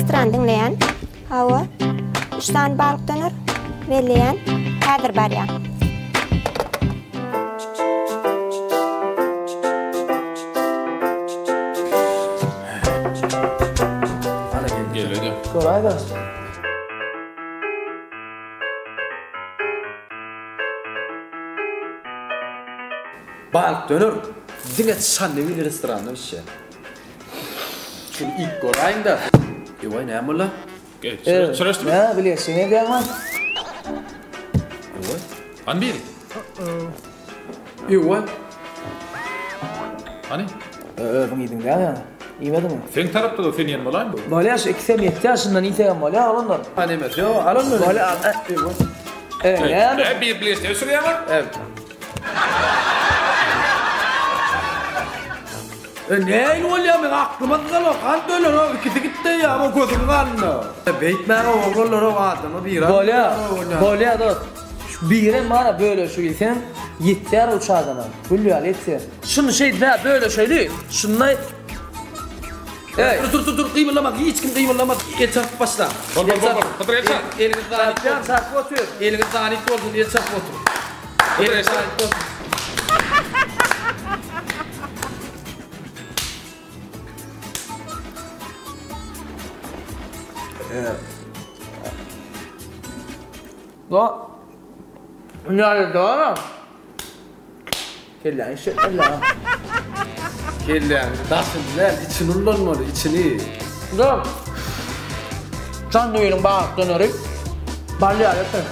Restoran diňleýän. Hawa. Üç sany balyk döner. Belleýän. Häzir barýan. Geldi. Göräýdä. Balyk döner diňe Çandybil restoranda bişýär. Şuny iýip göräýiň-dä. Ewaý näme boldy? Çüreşdimi? Hä, bilýärsiň edýäňmi? Ewaý. Hany biri? Ewaý. Hany? Özüň iýdiň däl ýa? Iýmediňmi? Seň tarapda-da sen iýen bolaýmy? Bolýar şu ikisem ýetýär şundan iýsegem bolýar oglanlar. Hany emes. Ýok, al ony. Bolýar. Ewaý. E, näme? E, bir bilýärsiň öçürýäňmi? E nähili bolýar meň aklyma syganok han döner ikisi gitdi ýa bu gözüň galynda. Beýtmäň oglanlar o adama biri. Bolýa bolýa dost. Şu birem bara böleşip iýseň ýetýär üç adama. Gül ýaly ýetýär. Şuny şeýdip hä böleşeli. Şunda Eý dur dur dur gymyldama hiç kim gymyldama el çarpyp başla. Bol bol bol bol. Hydyr el çarp. Eliňiz zanik Çarpýan çarpyp otyr. Eliňiz zanik bolsun el çarpyp otur. Hydyr el çarp. Do. Hünär dogry. Kelläň işletmeli ha. Kelläň daşyny däl, içini ullanmaly, içini. Do. Çandybiliň balyk döneri bal ýaly eken.